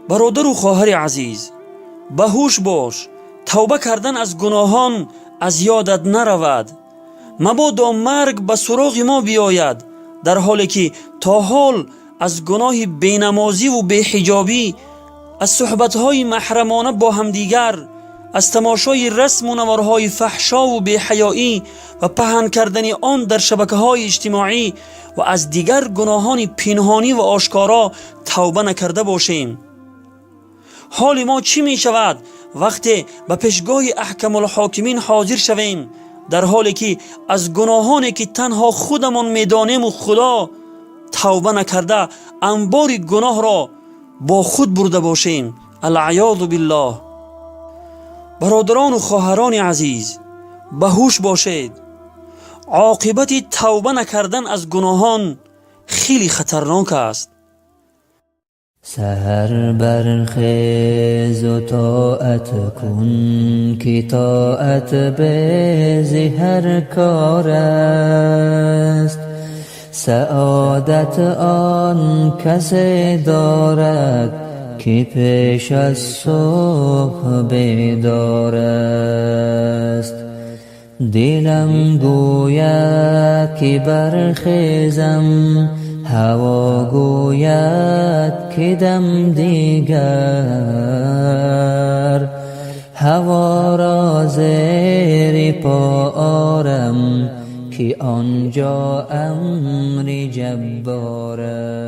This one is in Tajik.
Бародару хоҳари азиз, ба ҳуш бош, тавба кардан аз гуноҳон аз ёдат наравад. Мабодо марг ба суроғи мо биёяд, дар ҳоле ки то ҳол аз гуноҳи бенамозиву беҳиҷобӣ, аз суҳбатҳои маҳрамона бо ҳамдигар, аз тамошои расму наворҳои фаҳшову беҳаёӣ ва паҳн кардани он дар шабакаҳои иҷтимоӣ ва аз дигар гуноҳони пинҳонӣ ва ошкоро тавба накарда бошем. Ҳоли мо чӣ мешавад, вақте ба пешгоҳи Аҳкамулҳокимин ҳозир шавем, дар ҳоле ки аз гуноҳоне, ки танҳо худамон медонему Худо, тавба накарда, анбори гуноҳро бо худ бурда бошем? Алъаёзу биллоҳ. Бародарону хоҳарони азиз, ба ҳуш бошед. Оқибати тавба накардан аз гуноҳон хеле хатарнок аст. سحر برخیز و طاعت کن که طاعت به ز هر کار است. سعادت آن کسی دارد که پیش از صبح بیدار است. دلم گوید که برخیزم، هوا گوید که دم دیگر. هوا را زیر پا آرم که آنجا امر جبار است.